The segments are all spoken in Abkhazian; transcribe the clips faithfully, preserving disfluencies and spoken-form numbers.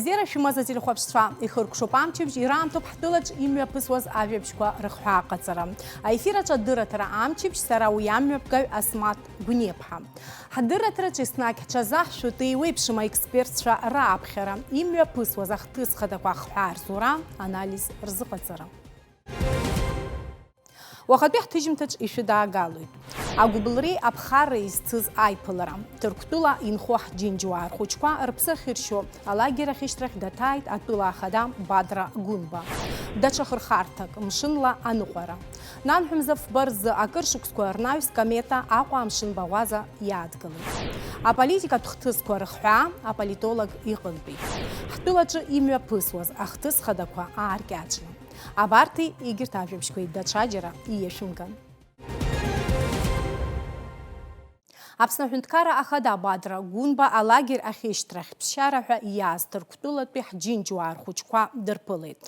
Бзиара шәымаз, ателехәаԥшцәа, ихыркәшоуп амчыбжь, ираамҭоуп ҳтәылаҿ имҩаԥысуаз ажәабжьқәа рыхҳәаа аҟаҵара. Аефир аҿы адырраҭара амчыбжь, сара уи амҩаԥгаҩ Асмаҭ Гәниаԥҳа. Ҳдырраҭараҿы еснагь ҳҽазаҳшәоит еиуеиԥшым аекспертцәа рааԥхьара, имҩаԥысуаз ахҭыс хадақәа ахҳәаа рзура, анализ рзыҟаҵара. Уахатәи ҳҭыжьымҭаҿ ишәыдаагалоит. Агәыблреи аԥхарреи зцыз аиԥылара. Ҭырқәтәыла инхо ҳџьынџьуаа рхәыҷқәа рыԥсы ахьыршьо алагер ахьышьҭрахь даҭааит атәыла ахада Бадра Гәынба. Даҽа хырхарҭак, мшынла аныҟәара. Нанҳәа мза фба рзы акыр шықәсқәа рнаҩс Комета Аҟәа амшын баӷәаза иадгылеит. Аполитикатә хҭысқәа рыхҳәаа аполитолог иҟынтәи. Ҳтәылаҿы имҩаԥысуаз ахҭыс хадақәа ааркьаҿны. Абарҭи егьырҭ ажәабжьқәеи даҽаџьара ииашәымган. Аԥсны аҳәынҭқарра ахада Бадра Гәынба алагер ахьышьҭрахь ԥсшьара ҳәа иааз Ҭырқәтәылатәи ҳџьынџьуаа рхәыҷқәа дырԥылеит.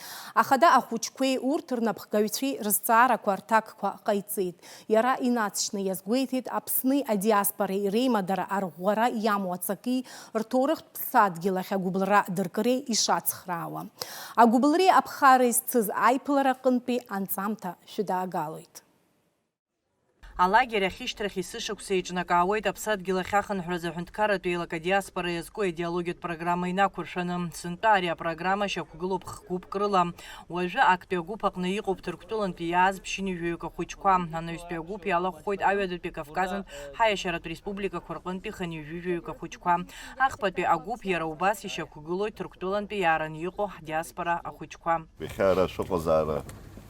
Ахада ахәыҷқәеи урҭ рнапхгаҩцәеи рызҵаарақәа рҭакқәа ҟаиҵеит. Иара инаҵшьны иазгәеиҭеит Аԥсни адиаспореи реимадара арӷәӷәара иамоу аҵаки рҭоурыхтә ԥсадгьыл ахь агәыблра дыркреи ишацхраауа. Агәыблреи аԥхарреи зцыз аиԥылара аҟынтәи анҵамҭа шәыдаагалоит. Алагер ахьышьҭрахь есышықәса еиҿнакаауеит аԥсадгьыл ахь ахынҳәразы аҳәынҭқарратә еилак адиаспора иазку аидеологиатә программа инақәыршәаны. Сынтәа ари апрограмма шьақәгылоуп х-гәыԥк рыла. Уажәы актәи агәыԥ аҟны иҟоуп Ҭырқәтәылантәи иааз ԥшьынҩажәаҩык ахәыҷқәа. Анаҩстәи агәыԥ иалахәхоит Аҩадатәи Кавказынтә ҳаиашьаратә республикақәа рҟынтәи хынҩажәижәаҩык ахәыҷқәа. Ахԥатәи агәыԥ иара убас ишьақәгылоит Ҭырқәтәылантәи иаараны иҟоу ҳдиаспора ахәыҷқәа. Иахьа ара шәыҟазаара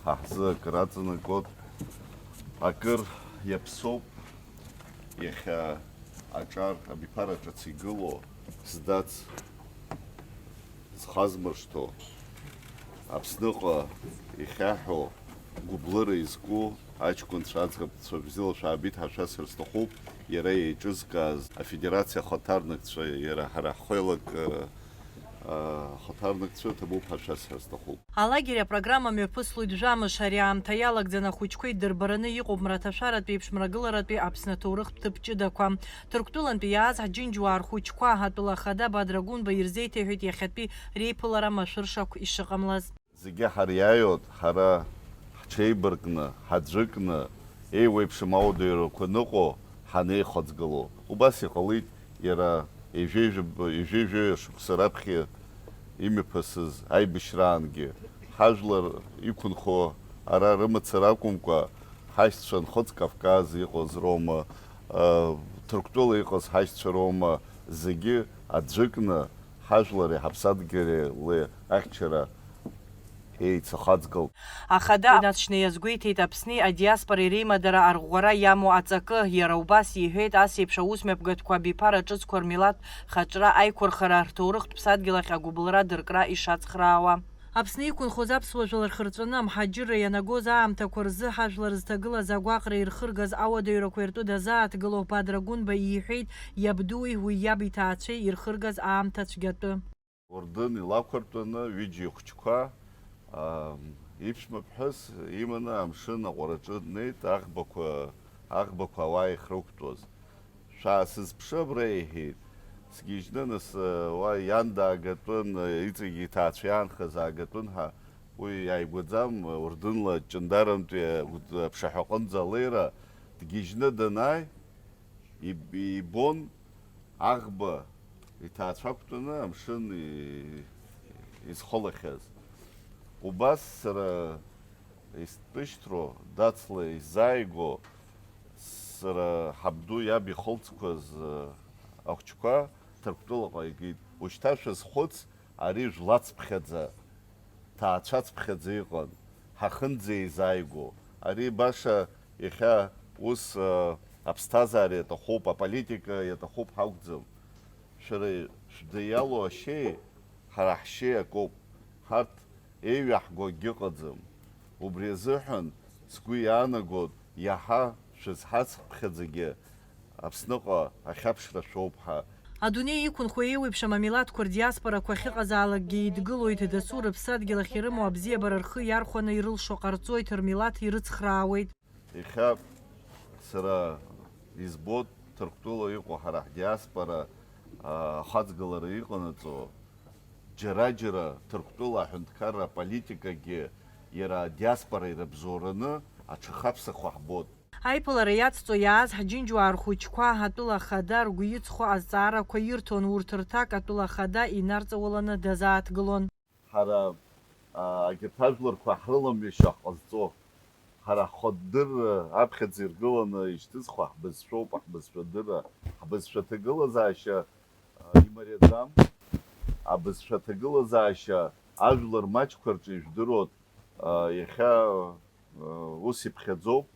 ҳа ҳзы акыр аҵанакуеит. Акыр иаԥсоуп иахьа аҿар абиԥара ҿыц игылоу, здац, зхазмыршҭо, Аԥсныҟа ихьаҳәо, гәыблыра изку аҷкәынцәа, аӡӷабцәа бзиала шәаабеит ҳәа шәасҳәар сҭахуп. Иара еиҿызкааз афедерациа ахаҭарнакцәа, иара ҳара ҳхеилак, э, э, ахаҭарнакцәа ҭабуп ҳәа шәасҳәар сҭахуп. Алагер апрограмма мҩаԥыслоит жәамш. Ари аамҭа иалагӡаны ахәыҷқәа идырбараны иҟоуп мраҭашәаратәи еиԥш мрагыларатәи Аԥсны аҭоурыхтә ҭыԥ ҷыдақәа. Ҭырқәтәылантәи иааз ҳџьынџьуаа рхәыҷқәа атәыла ахада Бадра Гәынба ирзеиҭеиҳәеит иахьатәи реиԥылара машәыршақә ишыҟамлаз. Зегьы ҳариааиуеит, ҳара ҳҽеибаркны, ҳаӡәыкны, еиуеиԥшым ауадаҩрақәа ныҟәо ҳанеихаҵгыло. Убас иҟалеит иара ҩажәи жәаба-, ҩажәи жәаҩа шықәса раԥхьа имҩаԥысыз аибашьраангьы. Ҳажәлар иқәынхо ара рымацара акәымкәа, ҳашьцәа Нхыҵ Кавказ иҟаз роума, ы, Ҭырқәтәыла иҟаз ҳашьцәа роума, зегьы аӡәыкны ҳажәлари ҳаԥсадгьыли ахьчара еицахаҵгылт. Ахада инаҵшьны иазгәеиҭеит Аԥсни адиаспореи реимадара арӷәӷәара иамоу аҵакы. Иара убас иҳәеит, ас еиԥш аусмҩаԥгатәқәа абиԥара ҿыцқәа рмилаҭ хаҿра аиқәырхара, рҭоурыхтә ԥсадгьыл ахь агәыблра дыркра ишацхраауа. Аԥсны иқәынхоз аԥсуа жәлар рхырҵәаны амҳаџьырра ианагоз аамҭақәа рзы ҳажәлар зҭагылаз агәаҟра ирхыргаз ауадаҩрақәа ртәы дазааҭгыло Бадра Гәынба иҳәеит, иабдуи уи иаб иҭаацәеи ирхыргаз аамҭа цәгьатәы. Урдын илақәыртәаны ҩыџьа ихәыҷқәа, ам, иԥшәма ԥҳәыс иманы амшын аҟәараҿы днеит, аӷбақәа, аӷбақәа ауаа ихрықәтәоз. Шәаасызԥшы абра, иҳәеит. Сгьежьны, нас, уа иан даагатәын, иҵегь иҭаацәа иаанхаз аагатәын ҳәа. Уи иааигәаӡам, Урдынла Ҷандарантәи аԥшаҳәаҟынӡа алеира дгьежьны данааи, иб-, ибон аӷба иҭаацәа ақәтәаны амшын и-, изхылахьаз. Убас сара истәышьҭроу, Дацла изааигәоу, сара ҳабду иаб ихылҵқәаз, э, ахәҷқәа Ҭырқәтәылаҟа икит. Ушьҭа шәазхәыц, ари жәлацԥхьаӡа, ҭаацәацԥхьаӡа иҟан, ҳахынӡеизааигәоу. Ари баша иахьа ус, э, аԥсҭазаара иаҭахуп, аполитика иаҭахуп ҳакәӡам. Шәара шәдеиалоу ашьеи, ҳара ҳшьеи акоуп. Ҳарҭ еиҩаҳго акгьы ыҟаӡам. Убри азыҳәан сгәы иаанагоит, иаҳа шәызҳацԥхьаӡагьы Аԥсныҟа ахьаԥшра шәоуп ҳәа. Адунеи иқәынхо еиуеиԥшым амилаҭқәа рдиаспорақәа ахьыҟазаалакгьы еидгылоит, дасу рыԥсадгьыл ахь ирымоу абзиабара рхы иархәаны ирылшо ҟарҵоит, рмилаҭ ирыцхраауеит. Иахьа сара избоит, Ҭырқәтәыла иҟоу ҳара ҳдиаспора, а, ахаҵгылара иҟанаҵо, Џьара-џьара Ҭырқәтәыла аҳәынҭқарра аполитикагьы иара адиаспора ирыбзоураны аҽахаԥсахуа ҳбоит. Аиԥылара иацҵо иааз ҳџьынџьуаа рхәыҷқәа атәыла ахада ргәы иҵхо азҵаарақәа ирҭон, урҭ рҭак атәыла ахада инарҵауланы дазааҭгылон. Ҳара, аа, агьырҭ ажәларқәа ҳрыламҩашьо ҳҟазҵо, ҳара ҳхатә дырра аԥхьаӡа иргыланы ишьҭызхуа ҳбызшәоуп, ҳбызшәа дырра, ҳбызшәа ҭагылазаашьа, аа, имариаӡам. Абызшәа ҭагылазаашьа ажәлар маҷқәа рҿы ижәдыруа, аа, иахьа, аа, ус иԥхьаӡоуп.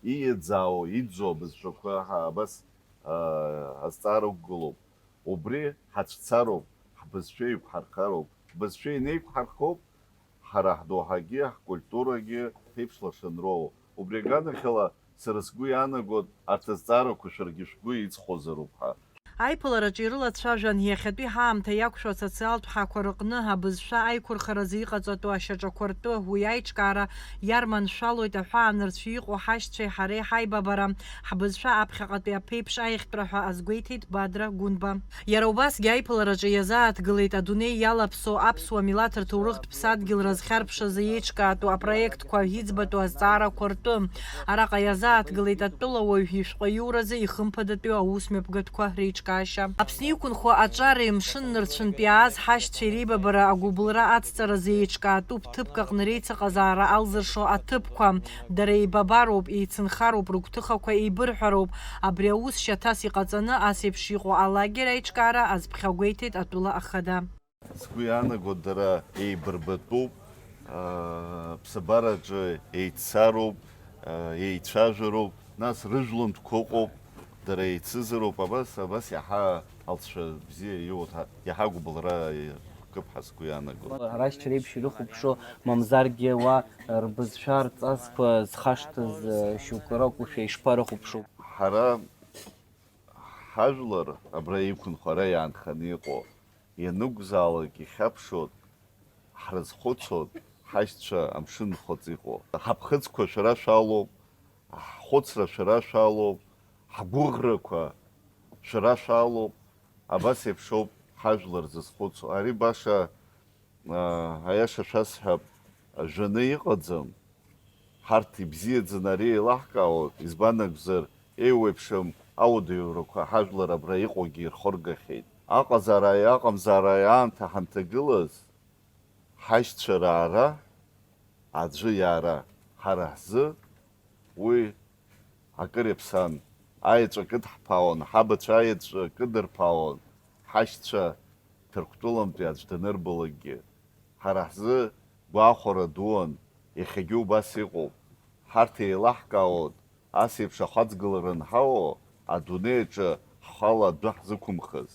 Ииаӡаау, иӡӡоу абызшәақәа ҳа абас, аа, азҵаара ықәгылоуп. Убри ҳацәцароуп, ҳбызшәа еиқәҳархароуп. Ҳбызшәа инеиқәҳархоуп, ҳара ҳдоуҳагьы, ҳкультурагьы ҳеиԥш лашанроуп. Убри аганахьала, сара сгәы иаанагоит, арҭ азҵаарақәа шәаргьы шәгәы иҵхозароуп ҳәа. Аиԥылараҿы ирылацәажәан, иахьатәи ҳаамҭа иақәшәо асоциалтә ҳақәа рыҟны абызшәа аиқәырхаразы иҟаҵатәу ашьаҿақәа ртәы уи аиҿкаара иарманшәалоит аҳәаанырцә иҟоу ҳашьцәеи ҳареи ҳаибабара, ҳбызшәа аԥхьаҟатәи аԥеиԥш аиӷьтәра ҳәа азгәеиҭеит Бадра Гәынба. Иара убасгьы аиԥылараҿы иазааҭгылеит адунеи иалаԥсоу аԥсуа милаҭ рҭоурыхтә ԥсадгьыл рызхьарԥшразы еиҿкаатәу апроектқәа, иӡбатәу азҵаарақәа ртәы. Араҟа иазааҭгылеит атәылауаҩ ишәҟәы аиуразы ихымԥадатәиу аусмҩаԥгатәқәа реиҿкаашьа. Аԥсны иқәынхо аҿареи мшыннырцәынтә иааз ҳашьцәа иреибабара агәыбылра ацҵаразы еиҿкаатәуп ҭыԥк аҟны реицаҟазаара алзыршо аҭыԥқәа. Дара еибабароуп, еицынхароуп, рыгәҭыхақәа еибырҳәароуп. Абри аус шьаҭас иҟаҵаны, ас еиԥш иҟоу алагер аиҿкаара азԥхьагәеиҭеит атәыла ахада. Сгәы иаанаго, дара еибарбатәуп, аа, аԥсабараҿы еиццароуп, аа, еицәажәароуп, нас рыжәлантәқәа ыҟоуп, дара еицызароуп, абас, абас иаҳа алҵшәа бзиа иоуеит, ҳа-, иаҳа агәыбылра иахкып ҳәа сгәы иаанаго. Ҳара ҳашьцәа реиԥш ирыхәаԥшуа, мамзаргьы уа рбызшәа рҵасқәа зхашҭыз, э, шьоукы ракәушәа ишԥарыхәаԥшуеи? Ҳара ҳажәлар абра иқәынхо, ара иаанханы иҟоу, ианакәзаалак ихьаԥшуеит, ҳрызхәыцуеит, ҳашьцәа амшын нхыҵ иҟоу. Ҳаԥхыӡқәа шәара шәалоуп, ҳхәыцра шәара шәалоуп, ҳгәыӷрақәа шәара шәалоуп, абас еиԥшоуп ҳажәлар зызхәыцуа. Ари баша, аа, аиаша шәасҳәап, жәаны иҟаӡам. Ҳарҭ ибзиаӡаны ари еилаҳкаауеит, избан акәзар, еиуеиԥшым ауадаҩрақәа ҳажәлар абра иҟоугьы ирхыргахьеит. Аҟазаараи аҟамзаараи аамҭа ҳанҭагылаз, ҳашьцәа раара, аӡәы иаара, ҳара ҳзы уи акыр иаԥсан. Аеҵәа кыдҳԥаауан, ҳабацәа аеҵәа кыдырԥаауан, ҳашьцәа Ҭырқәтәылантәи аӡә данырбалакгьы. Ҳара ҳзы гәахәара дуан, иахьагьы убас иҟоуп. Ҳарҭ еилаҳкаауан, ас еиԥш ахаҵгылара анҳауа, адунеи аҿы ҳхала адәы ҳзықәымхыз.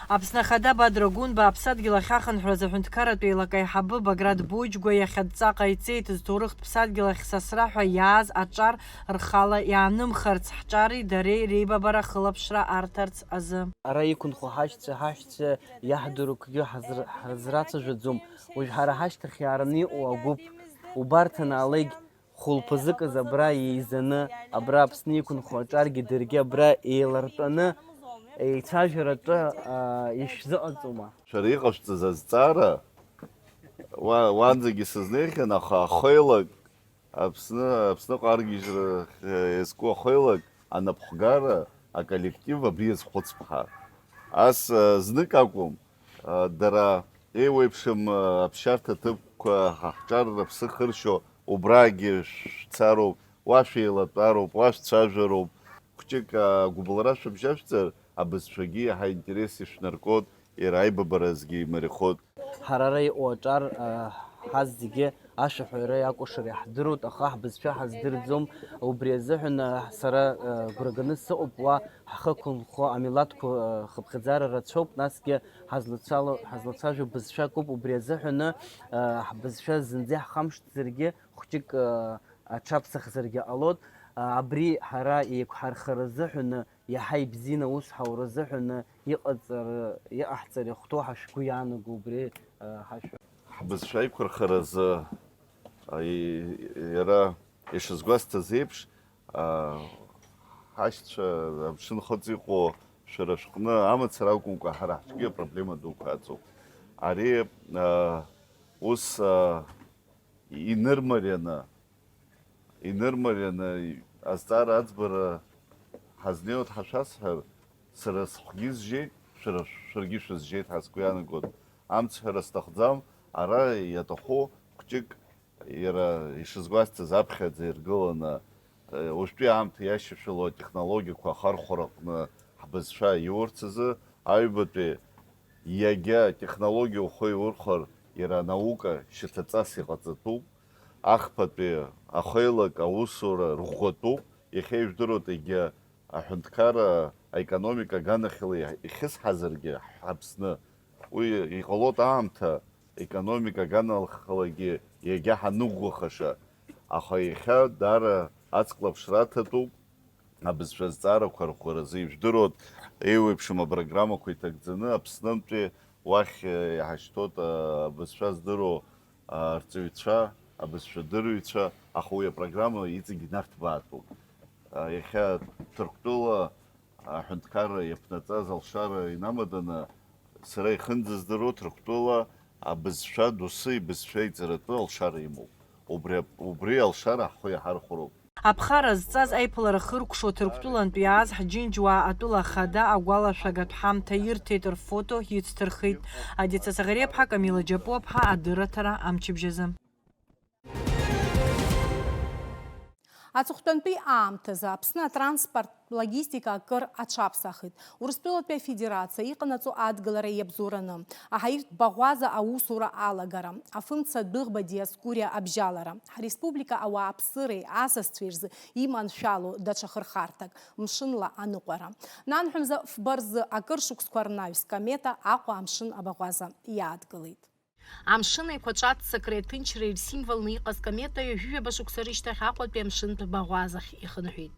Аԥсны Ахада Бадра Гәынба Аԥсадгьыл ахьахынҳәраз аҳәынҭқарратә еилак аиҳабы Баграт Боџьгәа иахь адҵа ҟаиҵеит, зҭоурыхтә ԥсадгьыл ахь сасра ҳәа иааз аҿар рхала иаанымхарц, ҳҿари дареи реибабара ахылаԥшра арҭарц азы. Ара иқәынхо ҳашьцәа, ҳашьцәа иаҳдыруа акгьы ҳазр-, ҳазрацәажәаӡом. Уажә ҳара ҳашьҭахь иаараны иҟоу агәыԥ, убарҭ анаалеигь, хәылԥазык азы абра еизаны, абра Аԥсны иқәынхо аҿаргьы даргьы абра еилартәаны еицәажәаратәы, аа, ишәзыҟаҵома? Шәара иҟашәҵаз азҵаара уа-, уанӡагьы сызнеихьан, аха ахеилак, Аԥсны, Аԥсныҟа аргьежьра иазку ахеилак, анапхгара, аколлектив абри иазхәыцп ҳәа. Ас, а, знык акәым, а, дара еиуеиԥшым, а, аԥсшьарҭа ҭыԥқәа ҳа ҳҿар рыԥсы хыршьо, убрагьы шәцароуп, уа шәеилатәароуп, уа шәцәажәароуп. Хәҷык, а, агәыбылра шәыбжьашәҵар, абызшәагьы иаҳа интерес ишәнаркот, иара аибабаразгьы имариахоит. Ҳара ара иҟоу аҿар, а, ҳазегьы ашәаҳәареи акәашареи ҳдыруеит, аха ҳбызшәа ҳаздырӡом. Убри азыҳәан, а, сара, а, гәра ганы сыҟоуп уа ҳхы қәынхо амилаҭқәа, а, хыԥхьаӡара рацәоуп, насгьы ҳазлацәало-, ҳазлацәажәо бызшәак ауп. Убри азыҳәаны, а, ҳбызшәа зынӡа иаҳхамшҭзаргьы, хәҷык, а, аҽаԥсахзаргьы ҟалоит. А, абри ҳара еиқәҳархара азыҳәаны, иаҳа ибзианы аус ҳаура азыҳәаны иҟаҵара, иҟаҳҵара иахәҭоу ҳәа шәгәы иаанаго убри, а, ҳашәа? Ҳбызшәа аиқәырхаразы, а, и-, иара ишазгәасҭаз еиԥш, а, ҳашьцәа амшын хыҵ иҟоу шәара шәҟны амацара акәымкәа, ҳара ҳҿгьы апроблема дуқәа ыҟоуп. Ари, а, ус, а, инырмарианы, инырмарианы азҵаара аӡбара ҳазнеиуеит ҳәа шәасҳәар, сара схәгьы зжьеит, шәара, шәаргьы шәызжьеит ҳәа сгәы иаанагоит. Амцҳәара сҭахӡам, ара иаҭаху хәҷык, иара ишызгәасҭаз аԥхьаӡа иргыланы, э, уажәтәи аамҭа иашьашәало атехнологиақәа ахархәара аҟны ҳбызшәа иурц азы аҩбатәи иагьа атехнологиа ухы иурхәар, иара анаука шьаҭаҵас иҟаҵатәуп, ахԥатәи ахеилак аусура рӷәӷәатәуп, иахьа ижәдыруеит егьа аҳәынҭқарра аекономика аганахьала ихьысҳазаргьы Аԥсны. Уи иҟалоит аамҭа, економика аганахьалагьы иагьа ҳаныӷәӷәахаша, аха иахьа даара аҵклаԥшра аҭатәуп. Абызшәа азҵаарақәа рӷәӷәаразы ижәдыруеит, еиуеиԥшым апрограммақәа иҭагӡаны Аԥснынтәи уахь, э, иҳашьҭоуп, э, абызшәа здыруа, э, арҵаҩцәа, абызшәадырҩцәа, аха уи апрограмма иҵегь инарҭбаатәуп. Э, иахьа Ҭырқәтәыла аҳәынҭқарра иаԥнаҵаз алшара инамаданы, сара ихынӡаздыруа Ҭырқәтәыла абызшәа доусы ибызшәа иҵаратәы алшара имоуп. Убри, убри алшара ҳхы иаҳархәароуп. Аԥхара зҵаз аиԥылара хыркәшо Ҭырқәтәылантә иааз ҳџьынџьуаа атәыла ахада агәалашәагатә ҳамҭа ирҭеит, рфото ицҭырхит. Адица Саӷариаԥҳа, Камила Џьапуаԥҳа, адырраҭара Амчыбжьазы. Аҵыхәтәантәи аамҭазы Аԥсны атранспорттә логистика акыр аҽаԥсахит. Урыстәылатәи Афедерациа иҟанаҵо адгылара иабзоураны, аҳаиртә баӷәаза аусура алагара, афымца Дәыӷба Диоскуриа абжьалара, ҳреспублика ауааԥсыреи асасцәеи рзы иманшәало даҽа хырхарҭак, мшынла аныҟәара. Нанҳәамза, фба рзы акыр шықәсқәа рнаҩс Комета Аҟәа амшын абаӷәаза иаадгылеит. Амшын еиқәаҵәа аццакреи аҭынчреи рсимволны иҟаз Комета ҩажәижәаба шықәса рышьҭахь Аҟәатәи амшынтә баӷәазахь ихынҳәит.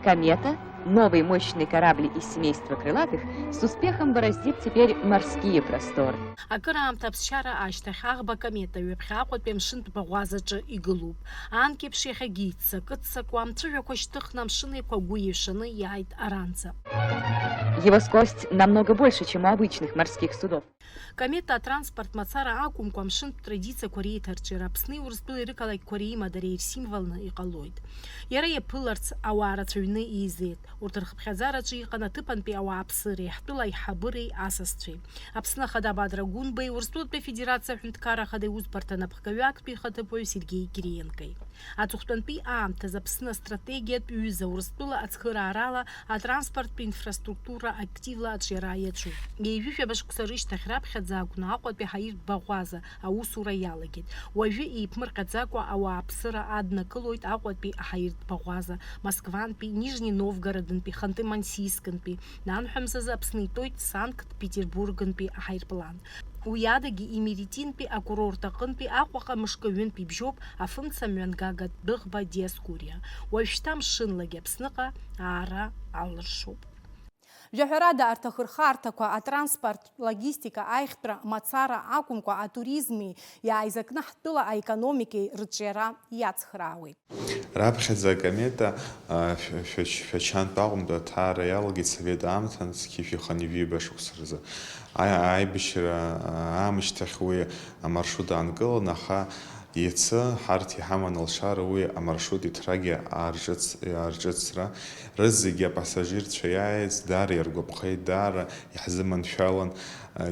Комета, новый мощный корабль из семейства крылатых, с успехом бороздит теперь морские просторы. Акыраамҭа аԥсшьара ашьҭахь аӷба Комета ҩаԥхьа Аҟәатәи амшынтә баӷәазаҿы игылоуп. Анкьеиԥш иахьагьы иццакы-ццакуа, амҵәыжәҩақәа шьҭыхны амшын еиқәа агәы еишаны иааит аранӡа. Его скорость намного больше, чем у обычных морских судов. Комета атранспорт мацара акәымкәа, амшынтә традициақәа реиҭарҿиара Аԥсни Урыстәылеи рықалақьқәа реимадареи ирсимволны иҟалоит. Иара иаԥыларц ауаа рацәаҩны еизеит. Урҭ рхыԥхьаӡараҿы иҟан аҭыԥантәи ауааԥсыреи, ҳтәыла аиҳабыреи асасцәеи. Аԥсны Ахада Бадра Гәынбеи, Урыстәылатәи Афедерациа Аҳәынҭқарра Ахада иусбарҭа напхгаҩы актәи ихаҭыԥуаҩ Сергеи Кириенкои. Аҵыхәтәантәи аамҭазы Аԥсны астратегиатә ҩыза Урыстәыла ацхыраарала атранспорттә инфраструктура активла аҿиара иаҿуп. Ҩажәижәаба шықәса рышьҭахь раԥхьаӡа акәны Аҟәатәи аҳаиртә баӷәаза аусура иалагеит. Уажәы еиԥмырҟьаӡакәа ауааԥсыра аднакылоит Аҟәатәи аҳаиртә баӷәаза, Москвантәи, Нижни Новгородынтәи, Ханты-Мансийскынтәи, нанҳәамзазы Аԥсны итәоит Санкт-Петербургынтәи аҳаирплан. Уи адагьы Имеретинтәи акурорт аҟынтәи Аҟәаҟа мышкы ҩынтә ибжьоуп афымца мҩангагатә Дәыӷба Диоскуриа. Уажәшьҭа мшынлагьы Аԥсныҟа аара алыршоуп. Жәаҳәарада, арҭ ахырхарҭақәа атранспорттә логистика аиӷьтәра мацара акәымкәа, атуризми иааизакны ҳтәыла аекономикеи рыҿиара иацхраауеит. Раԥхьаӡа акомета, а, шә-, шәач-, шәачантә аҟынтә аҭаара иалагеит Совет аамҭан зқьи жәаха ҩажәи ҩба шықәса рзы. Аи-, аибашьра, а, аамышьҭахь уи амаршрут аанкылан, аха иацы ҳарҭ иҳаман алшара уи амаршрут иҭрагьы аарҿыц-, аарҿыцра, рызегьы апассажирцәа иааиз даара иаргәаԥхеит, даара иаҳзыманшәалан.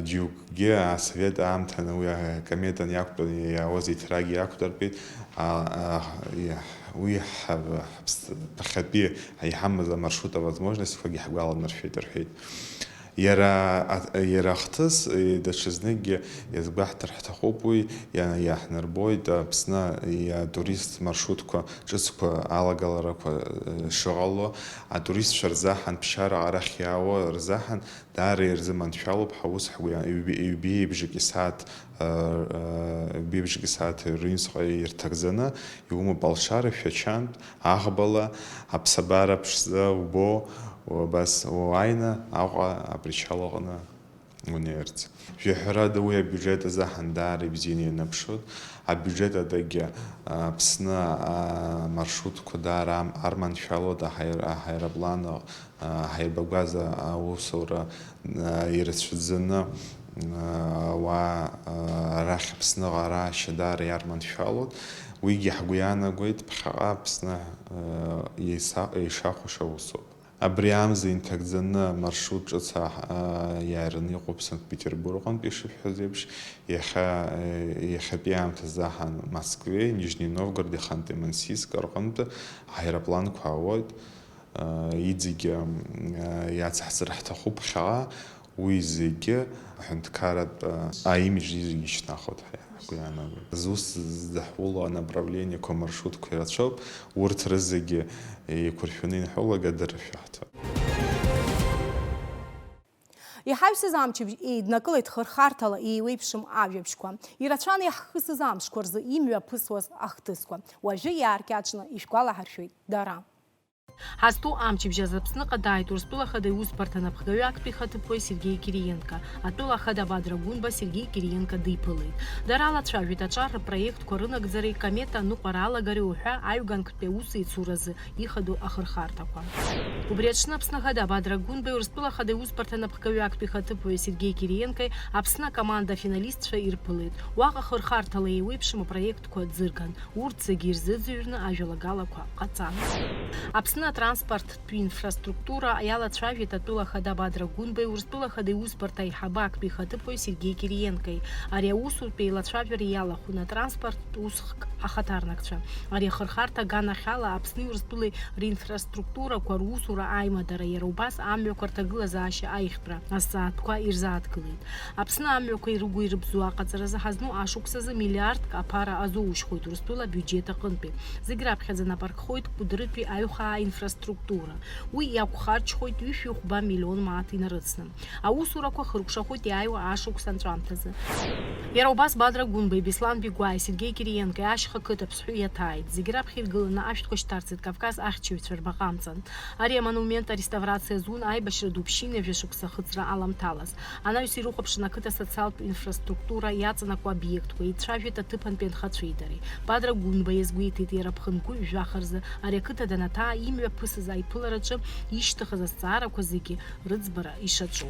Џьоукгьы асовет аамҭаны уи акометан иақәтәаны иаауаз иҭрагьы иақәдыртәеит. А, а, и-, уи ҳа-, ҳаԥс-, ԥхьатәи иҳамаз амаршрут авозможностьқәагьы ҳгәаланаршәеит рҳәеит. Иара а-, иара ахҭыс, и-, даҽазныкгьы иазгәаҳҭар ҳҭахуп уи, иа-, иаҳнарбоит Аԥсны атурист маршрутқәа ҿыцқәа алагаларақәа, э, шыҟало, атуристцәа рзаҳан, ԥсшьара арахь иаауа рзаҳан, даара ирзыманшәалоуп ҳаус ҳгәы иа-, ҩб-, ҩбеибжаки сааҭ, ы, ы, ҩбеибжаки сааҭ рҩнуҵҟа ирҭагӡаны, иумоуп алшара шәачантә, аӷбала, аԥсабара ԥшӡа убо, убас уааины Аҟәа апричал аҟны. унеирц. Жәаҳәарада, уи абиуџьет азы ҳандаара ибзианы ианыԥшуеит. Абиуџьет адагьы, а, Аԥсны, а, маршрутқәа даара ам-, арманшәалоит аҳаир-, аҳаирплан, а, ҳаибагәаза аусура, а, ирацәаӡаны, а, ауаа, а, арахь Аԥсныҟа раашьа даара иарманшәалоит. Уигьы ҳгәы иаанагоит, ԥхьаҟа Аԥсны, а, еиса-, еишахәаша усуп. Абри амза инҭагӡаны амаршрут ҿыц аҳ-, а, иааираны иҟоуп Санкт-Петербург аҟынтә, ишышәҳәаз еиԥш, иахьа, э, иахьатәи аамҭазы аҳан Москвеи, Нижний Новгороди, Ханты-Мансийск рҟынтә аеропланқәа аауеит. А, иҵегьы, м, а, иацаҳҵар ҳҭахуп ԥхьаҟа, уи зегьы аҳәынҭқарратә, а, аимидж зегьы ишьҭнахуеит ҳәа ҳгәы иаанагоит. Зус здаҳуло анаправлениақәа, амаршрутқәа ирацәоуп, урҭ рызегьы еиқәыршәаны ианҳәолак адырра шәаҳҭоит. Иҳаҩсыз амчыбжь еиднакылеит хырхарҭала еиуеиԥшым ажәабжьқәа. Ирацәан иаҳхысыз амшқәа рзы имҩаԥысуаз ахҭысқәа. Уажәы иааркьаҿны ишәгәалаҳаршәоит дара. Ҳазҭоу амчыбжь азы Аԥсныҟа дааит Урыстәыла Ахада иусбарҭа напхгаҩы актәи ихаҭыԥуаҩ Сергеи Кириенко. Атәыла Ахада Бадра Гәынба Сергеи Кириенко диԥылеит. Дара алацәажәеит аҿар рпроектқәа рынагӡареи Комета аныҟәара алагареи уҳәа аҩганктәи аусеицуразы ихадоу ахырхарҭақәа. Убри аҽны Аԥсны Ахада Бадра Гәынбеи Урыстәыла Ахада иусбарҭа напхгаҩы актәи ихаҭыԥуаҩ Сергеи Кириенкои Аԥсны акоманда афиналистцәа ирԥылеит. Уаҟа хырхарҭала еиуеиԥшым апроектқәа ӡырган. Урҭ зегьы ирзыӡырҩны ажәалагалақәа ҟаҵан. Аԥсны атранспорттә инфраструктура иалацәажәеит атәыла ахада Бадра Гәынбеи Урыстәыла ахада иусбарҭа аиҳабы актәи ихаҭыԥуаҩ Сергеи Кириенкои. Ари аусутә еилацәажәара иалахәын атранспорттә усхк ахаҭарнакцәа. Ари ахырхарҭа аганахьала Аԥсни Урыстәылеи ринфраструктурақәа русура аимадара иара убас амҩақәа рҭагылазаашьа аиӷьтәра азҵаатәқәа ирзааҭгылеит. Аԥсны амҩақәа ирыгу-ирыбзоу аҟаҵаразы ҳазну ашықәсазы миллиардк аԥара азоушьхоит Урыстәыла абиуџьет аҟынтәи. Зегь раԥхьаӡа нап аркхоит Кәыдрытәи аҩхаа инфраструктура. Уи иақәхарџьхоит ҩышәи хәба миллион мааҭ инарыцны. Аусурақәа хыркәшахоит иааиуа ашықәс анҵәамҭазы. Иара убас Бадра Гәынбеи, Беслан Бигәааи, Сергеи Кириенкои ашьха қыҭа Ԥсҳәы иаҭааит. Зегь раԥхьа иргыланы ашәҭқәа шьҭарҵеит Кавказ ахьчаҩцәа рбаҟа амҵан. Ари амонумент ареставрациа зун аибашьра ду ԥшьынҩажәа шықәса ахыҵра аламҭалаз. Анаҩс ирыхәаԥшын ақыҭа асоциалтә инфраструктура иаҵанакуа обиектқәа, ицәажәеит аҭыԥантәи анхацәеи дареи. Бадра Гәынба иазгәеиҭеит, иара ԥхынгәы жәаха рзы ари ақыҭа данаҭаа имҩаԥысыз аиԥылараҿы ишьҭыхыз азҵаарақәа зегьы рыӡбара ишаҿу.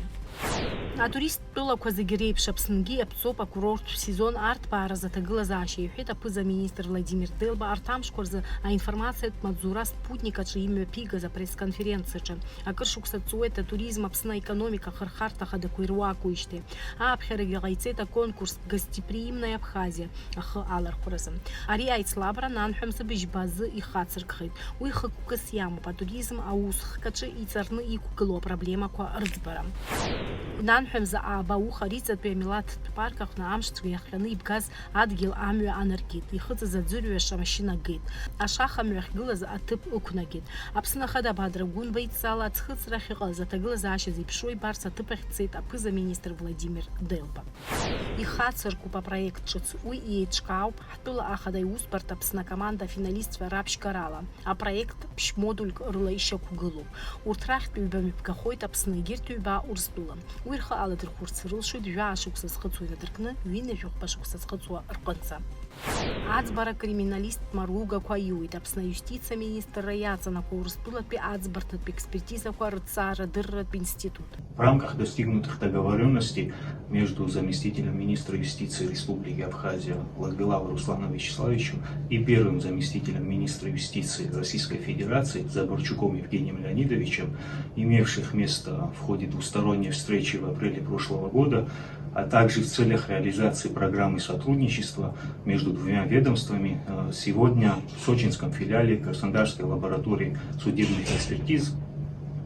Атуристтә тәылақәа зегьы реиԥш Аԥсныгьы иаԥҵоуп акурорттә сезон арҭбааразы аҭагылазаашьа, иҳәеит аԥыза-министр Владимир Делба арҭ амшқәа рзы аинформациатә маҵзура Спутник аҿы имҩаԥигаз апресс-конференциаҿы. Акыр шықәса ҵуеит атуризм Аԥсны аекономика ахырхарҭа ахадақәа ируакуижьҭеи. Ааԥхьарагьы ҟаиҵеит аконкурс Гостеприимная Абхазия ахы алархәразы. Ари аицлабра нанҳәа мза быжьба азы ихацыркхеит. Уи хықәкыс иамоуп атуризм аусхк аҿы иҵарны иқәгылоу апроблемақәа рыӡбара. Нанҳәа мза ааба ауха Риҵатәи амилаҭтә парк аҟны амшцәгьа иахҟьаны ибгаз адгьыл амҩа анаркит, ихыҵыз аӡырҩаш амашьына геит, ашаха амҩа ахьгылаз аҭыԥ ықәнагеит. Аԥсны Ахада Бадра Гәынба идҵала аӡхыҵра ахьыҟаз аҭагылазаашьа зеиԥшроу ибарц аҭыԥ ахь дцеит аԥыза-министр Владимир Делба. Ихацыркуп апроект ҿыц, уи еиҿкаауп ҳтәыла ахада иусбарҭа Аԥсны акоманда афиналистцәа раԥшьгарала. Апроект ԥшь-модульк рыла ишьақәгылоуп. Урҭ рахьтә ҩба мҩаԥгахоит Аԥсны, егьырҭ ҩба Урыстәыла. Уи рхы аладырхәырц рылшоит жәаа шықәса зхыҵуа инадыркны ҩынҩажәи хәба шықәса зхыҵуа рҟынӡа. Аӡбара криминалисттә маругақәа аиуеит Аԥсны аиустициа министрра иаҵанакуа Урыстәылатәи аӡбарҭатә експертизақәа рыҭҵаарадырратә институт. В рамках достигнутых договорённостей между заместителем министра юстиции Республики Абхазия Ладгилавой Русланом Вячеславовичем и первым заместителем министра юстиции Российской Федерации Забарчуком Евгением Леонидовичем, имевших место в ходе двусторонней встречи в апреле прошлого года, а также в целях реализации программы сотрудничества между двумя ведомствами, э, сегодня в сочинском филиале Краснодарской лаборатории судебных экспертиз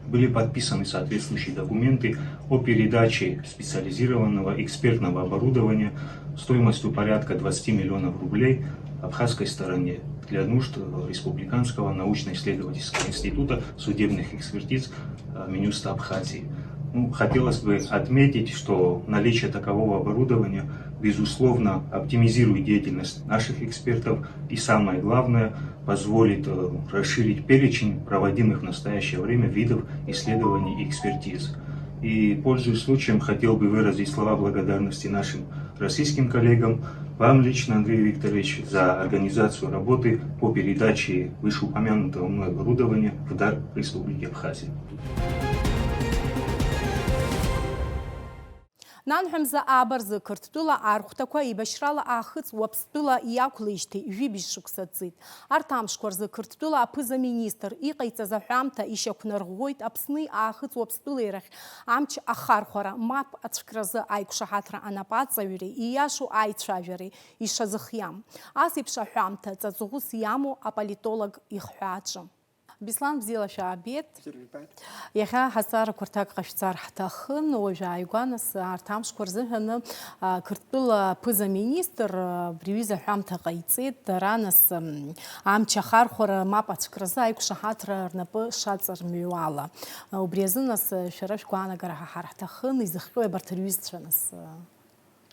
были подписаны соответствующие документы о передаче специализированного экспертного оборудования стоимостью порядка двадцати миллионов рублей абхазской стороне для нужд, э, Республиканского научно-исследовательского института судебных экспертиз, э, Минюста Абхазии. Ну, хотелось бы отметить, что наличие такового оборудования, безусловно, оптимизирует деятельность наших экспертов и, самое главное, позволит, э, расширить перечень проводимых в настоящее время видов исследований и экспертиз. И, пользуясь случаем, хотел бы выразить слова благодарности нашим российским коллегам, вам лично, Андрей Викторович, за организацию работы по передаче вышеупомянутого мной оборудования в дар Республике Абхазия. Нанҳәа мза ааба рзы Қырҭтәыла архәҭақәа еибашьрала Аахыҵ Уаԥстәыла иақәлеижьҭеи жәибжь шықәса ҵит. Арҭ амшқәа рзы Қырҭтәыла аԥыза-министр иҟаиҵаз аҳәамҭа ишьақәнарӷәӷәеит Аԥсни Аахыҵ Уаԥстәылеи рахь амч ахархәара, мап ацәкразы аиқәшаҳаҭра анапаҵаҩреи ииашоу аицәажәареи ишазыхиам. Ас еиԥш аҳәамҭа ҵаҵӷәыс иамоу аполитолог ихҳәааҿы. Беслан, бзиала шәаабеит. Иахьа ҳазҵаарақәа рҭак ҟашәҵар ҳҭахын. Уажә ааигәа, нас, арҭ амшқәа рзыҳәаны, а, Қырҭтәыла аԥыза-министр, а, абри аҩыза аҳәамҭа ҟаиҵеит, дара, нас, м, амч ахархәара мап ацәкразы аиқәшаҳаҭра рнапы шаҵармҩуала. А, убри азы, нас, шәара шәгәаанагара ҳаҳар ҳҭахын, изыхҟьои абарҭ рҩызцәа, нас, а,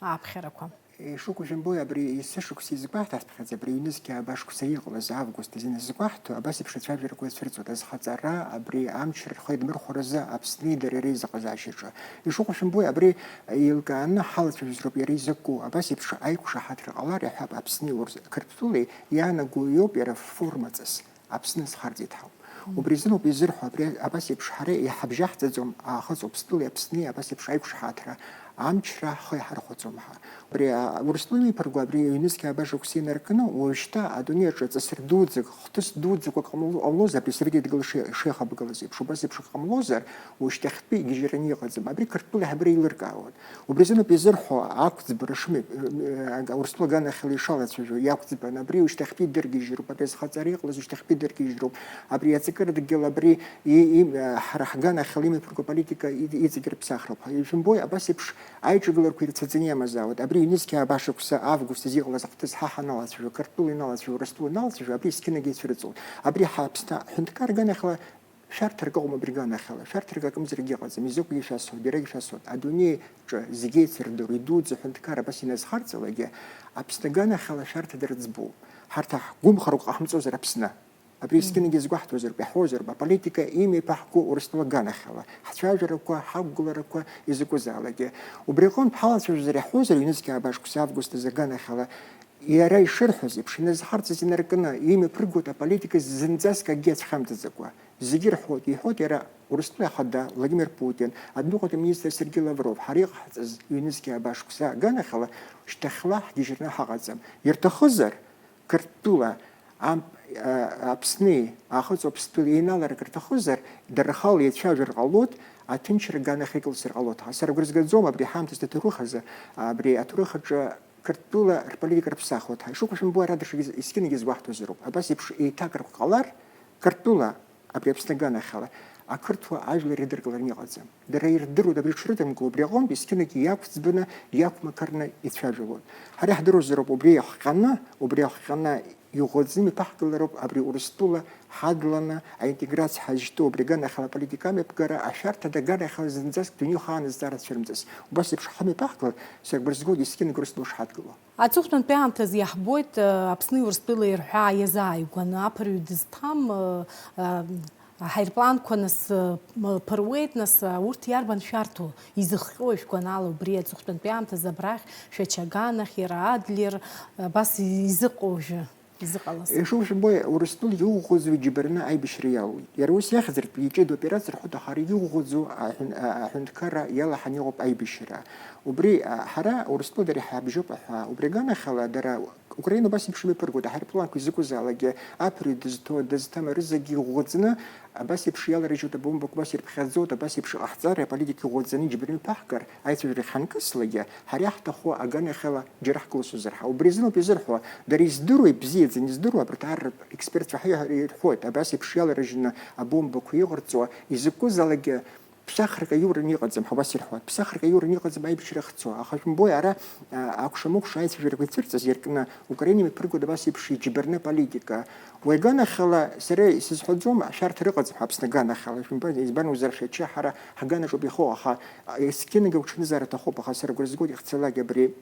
ааԥхьарақәа? Ишыгәышәымбои, абри есышықәса изгәаҳҭаҵәҟьаз, абри ҩнызқь ааба шықәса иҟалаз август азин згәаҳҭо, абас еиԥш ацәажәарақәа ицәырҵуеит азхаҵара, абри амчра рхы идмырхәаразы Аԥсни дареи реизыҟазаашьаҿы. Ишыгәышәымбои, абри еилкааны ҳалацәажәозароуп иара изакәу, абас еиԥш аиқәшаҳаҭра ҟалар, иаҳҳәап, Аԥсни Урыс-, Қырҭтәылеи иаанаго иоуп иара формаҵас. Аԥсны азхарҵеит ҳәа. Убри азыноуп изырҳәо, абри абас еиԥш ҳара иҳабжьаҳҵаӡом Аахыҵ Уаԥстәылеи Аԥсни абас еиԥш аиқәшаҳаҭра амчра ҳхы иҳархәаӡом ҳәа. Абри, а, Урыстәыла имиԥырго абри ҩнызқь ааба шықәса инаркны, уажәшьҭа адунеи аҿы ҵысра дуӡӡак, хҭыс дуӡӡақәак ҟамло-, ҟамлозар, абри Совет Еидгыла ши-, шеихабгалаз еиԥш, убас еиԥш ҟамлозар, уажәшьҭахьтәи игьежьраны иҟаӡам. Абри Қырҭтәыла абра еилыркаауан. Убри азыноуп изырҳәо, ақәӡбара шымҩа-, э, э, Урыстәыла аганахьала ишалацәажәо иақәӡбан, абри ушьҭахьтәи дыргьежьроуп, абри азхаҵара иҟалаз ушьҭахьтәи дыргьежьроуп, абри аҵакырадгьыл абри и-, и-, э, ҳара ҳганахьала имҩаԥырго аполитика и-, иҵегь рыԥсахроуп ҳәа. Ишәымбои, абас еиԥш аиҿагыларақәа ирцәаӡаны иамазаауеит. Абри ҩнызқь ааба шықәса август азы иҟалаз ахҭыс ҳа ҳаналацәажәо, Қырҭтәыла иналацәажәо, Урыстәыла иналацәажәо, абри есқьынагьы ицәырҵуеит. Абри ҳа Аԥсны аҳәынҭқар аганахьала Шәарҭарак ыҟоума абри аганахьала? Шәарҭарак акымзарак иҟаӡам, изакәгьы шәасҳәоит, иарагьы шәасҳәоит. Адунеи аҿы зегьы еицырдыруа, идуӡӡоу аҳәынҭқар абас иназхарҵалакгьы, Аԥсны аганахьала шәарҭа дара ӡбоуп. Ҳарҭ ҳгәымхароуп ҟаҳмҵозар Аԥсны. Абри есқьынагьы изгәаҳҭозароуп, иаҳҳәозароуп, аполитика имҩаԥаҳго Урыстәыла аганахьала. Ҳцәажәарақәа, ҳақәгыларақәа изакәызаалакгьы. Убри аҟынтә ҳалацәажәозар, иаҳҳәозар, ҩнызқь ааба шықәса август азы аганахьала, Иара ишырҳәоз еиԥш, иназхарҵаз инаркны, имҩаԥыргоит аполитика зынӡаск акгьы ацәхьамҵаӡакәа. Зегьы ирҳәоит, иҳәоит иара Урыстәыла Ахада Владимир Путин, адәныҟатәи аминистр Сергеи Лавров, ҳара иҟаҳҵаз ҩнызқь ааба шықәса аганахьала, шьҭахьла ҳгьежьраны ҳаҟаӡам. Ирҭахызар, Қырҭтәыла, Амп-, а, Аԥсни, Аахыҵ Уаԥстәыла еиналарак рҭахызар, дара рхала еицәажәар ҟалоит, аҭынчра аганахь икылсыр ҟалоит. Сара агәра згаӡом абри ҳаамҭазтәи аҭоурых азы, абри аҭоурых аҿы Қырҭтәыла рполитика рыԥсахуеит ҳәа. Ишыгәышәымбо, ара даҽакгьы есқьынагьы изгәаҳҭозароуп. Абас еиԥш еиҭакрақәа ҟалар, Қырҭтәыла, абри Аԥсны аганахьала, ақырҭуа ажәлар ирыдыркылараны иҟаӡам. Дара ирдыруеит абри дшрыдымго, убри аҟынтә есқьынагьы иақәӡбаны, иақәмақарны ицәажәалоит. Ҳара иаҳдыруазароуп убри иахҟьаны, убри иахҟьаны иӷәӷәаӡаны имҩаԥаҳгалароуп абри Урыстәыла ҳадланы аинтеграциа ҳазышьҭоу абри аганахьала аполитика амҩаԥгара, ашәарҭада аганахьала зынӡаск дунеихаан азҵаара цәырымҵыз. Убас еиԥш ҳамҩаԥаҳгалар, сара агәра згоит, есқьынагь Урыстәыла шҳадгыло. Аҵыхәтәантәи аамҭазы иаҳбоит, э, Аԥсни Урыстәылеи рҳәаа иазааигәаны, аԥырҩы дызҭам, э, э, аҳаирпланқәа нас, э, м-, ԥыруеит, нас, э, урҭ иарбан шәарҭоу, изыхҟьои шәгәанала убри аҵыхәтәантәи аамҭазы абрахь, Шәача аганахь, иара Адлер, э, абас изыҟоу уажәы? Изыҟалаз. Ишыжәбо, Урыстәыла иӷәӷәаӡоу иџьбараны аибашьра иалоуит. Иара ус иахьӡыртә, иҷыдоу операциа рҳәоит, аха ара иӷәӷәаӡоу аҳәын-, а-, аҳәынҭқарра иалаҳан иҟоуп аибашьра. Убри, а, ҳара Урыстәыла дара иҳабжьоуп аҳәаа. Убри аганахьала дара Украина убас еиԥш имҩаԥыргоит, аҳаирпланқәа изакәызаалакгьы, аԥырҩы дызҭо, дызҭам рызегьы иӷәӷәаӡаны, абас еиԥш иаларыжьуеит абомбақәа, абас ирыԥхьаӡоит, абас еиԥш иҟаҳҵар, аполитика иӷәӷәаӡаны иџьбараны иԥаҳгар, аицәажәара иахьанкыслакгьы, ҳара иаҳҭаху аганахьала џьара ҳкылсуазар ҳәа. Убри азыноуп изырҳәо, дара издыруа, ибзиаӡаны издыруа, абарҭ арратә експертцәа ҳәа ирҳәоит, абас еиԥш иаларыжьны абомбақәа иҟарҵо, изакәызаалакгьы ԥсахрак аиураны иҟаӡам ҳәа убас ирҳәоит. Ԥсахрак аиураны иҟаӡам аибашьра ахьцо. Аха шәымбои, ара, а, акәша-мыкәша аицәажәарақәа ицәырҵыз иаркны, Украина имҩаԥыргоит абас еиԥш иџьбараны аполитика. Уи аганахьала сара исызҳәаӡом, ашәарҭа рыҟаӡам ҳәа Аԥсны аганахьала. Шәымбои, избан акәзар, Шәача ҳара ҳаганаҿоуп иахоу, аха, а, есқьынагьы агәҽанызаара аҭахуп, аха сара агәра згоит, ихцалак абри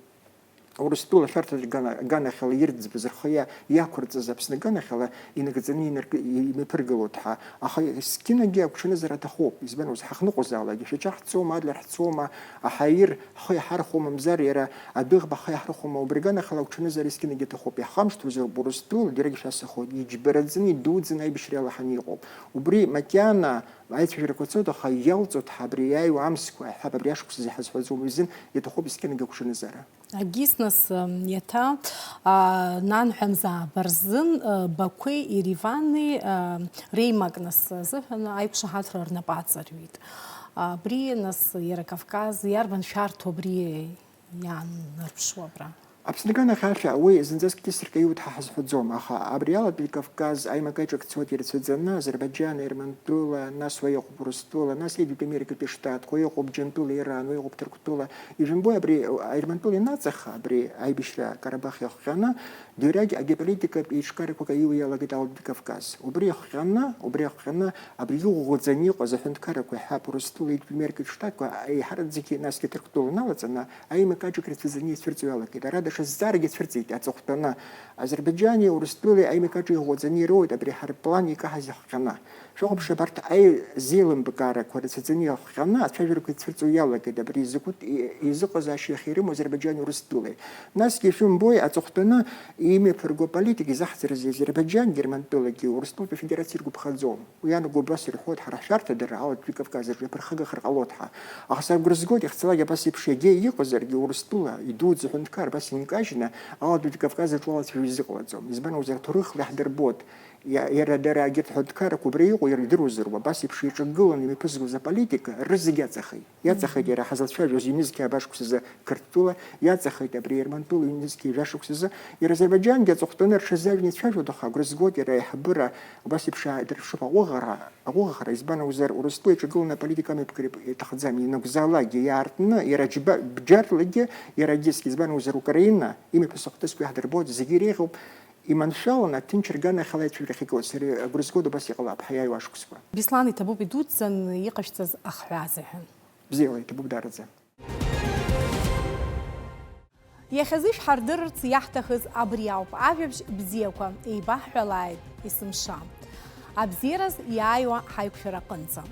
Урыстәыла ашәарҭаҿы гана-, аганахьала ирӡбаз, рхы иа-, иақәырҵаз Аԥсны аганахьала инагӡаны инарк-, и-, имҩаԥыргалоит ҳәа. Аха есқьынагьы агәҽанызар аҭахуп. Избан ус, ҳахныҟәозаалак, ишәаҿаҳҵома, адлар ҳцома, аҳаир ҳхы иаҳархәома, мамзар иара адәыӷба ҳхы иаҳархәома, убри аганахьала агәҽанызар есқьынагьы аҭахуп. Иахамышҭуазоуп Урыстәыла, дыргьы шәасахоит, иџьбараӡаны, идуӡӡаны аибашьра иалаҳаны иҟоуп. Убри макьана аицәажәарақәа цоит, аха иалҵуеит ҳәа абри иааиуа амзқәа, ҳәа абри ашықәсазы иҳазҳәаӡом, уи азын иаҭахуп есқьынагьы агәҽанызара. Агьыс нас, м, иаҭа, а, нанҳәа мзааба рзын, а, Бақәеи Еревани, а, реимак нас азыҳәан аиқәшаҳаҭра рнапы аҵарҩит. Абри нас иара Кавказ иарбан шәарҭоу абри иаанарԥшуа абра? Аԥсны аганахьала уи зынӡаск ҭысыркьаиуеит ҳәа ҳазҳәаӡом, аха абри алатәи Кавказ аимак-аиҿак цоит ирацәаӡаны, Азербаиџьан, Ермантәыла, нас уа иҟоуп Урыстәыла, нас Египет Америкатәи Штатқәа, уа иҟоуп Џьантәыла, Иран, уа иҟоуп Ҭырқәтәыла. Ижәымбои, абри Ермантәыла инаҵаха, абри аибашьра Карабах иахҟьаны, Дырагь агеополитикатә еиҿкаарақәак аиуа иалагеит Алатәи Кавказ. Убри иахҟьаны, убри иахҟьаны абри иӷәӷәаӡаны иҟаз аҳәынҭқаррақәа иҳәап, Урыстәылеи Египет Америкатәи Штатқәа, еиҳараӡакгьы насгьы Ҭырқәтәыла иналаҵаны, аимак-аиҿак рацәаӡаны ицәырҵуа иалагеит. Ара даҽа зҵаарагьы цәырҵит аҵыхәтәаны. Азербаиџьани Урыстәылеи аимак-аиҿак иӷәӷәаӡаны ироуеит абри ҳарплан икаҳаз иахҟьаны. Шәахәаԥш, абарҭ аизеилымкаарақәа рацәаӡаны иахҟьаны ацәажәарақәа ицәырҵуа иалагеит, абри изакәытә и-, еизыҟазаашьа иахьирымоу Азербаиџьани Урыстәылеи. Насгьы ишәымбои, аҵыхәтәаны имҩаԥырго аполитика изаҳҵарызеи Азербаиџьан, Германтәылагьы Урыстәылатәи Афедерациа иргәаԥхаӡом. Уи анаго убас ирҳәоит, ҳара ҳшәарҭадара Алатәи Кавказаҿы иаԥырхагахар ҟалоит ҳәа. Аха сара агәра згоит, иахьцалак абас еиԥш иагьа иҟазаргьы, Урыстәыла идуӡӡа аҳәынҭқар абас инкажьны Алатәи Кавказаҿ уалацәажәо изыҟалаӡом. Избан акәзар, аҭоурыхла иаҳдырбоит. Иа-, иара дара егьырҭ ҳәынҭқаррақәа убра иҟоу иара идыруазароуп, абас еиԥш иҿагыланы имҩаԥызгоз аполитика рызегь иаҵахеит. Иаҵахеит иара ҳазлацәажәоз ҩнызқьи ааба шықәсазы Қырҭтәыла, иаҵахеит абри Ермантәыла ҩнызқьи жәа шықәсазы, иара Азербаиџьангьы аҵыхәтәаны рҽазажәны ицәажәоит, аха агәра згоит иара аиҳабыра убас еиԥш дырԥшуп аҟәыӷара, аҟәыӷара, избан акәзар, Урыстәыла иҿагыланы аполитика амҩаԥгара иҭахӡам, ианакәзаалакгьы иаартны, иара џьба-, бџьарлагьы, иара егьысгьы, избан акәзар, Украина имҩаԥысуа ахҭысқәа иаҳдырбоит, зегьы иреиӷьуп, иманшәаланы аҭынч рганахьала ицәажәарахь игылоит, сара агәра згоит, убас иҟалап ҳаиааиуа ашықәсқәа. Беслан, иҭабуп идуӡӡан иҟашәҵаз ахҳәаа азыҳәан. Бзиала, иҭабуп даараӡа. Иахьазы шәҳардырырц иаҳҭахыз абри ауп, ажәабжь бзиақәа еибаҳҳәалааит есымша. Абзиараз иааиуа ҳаиқәшәара аҟынӡа.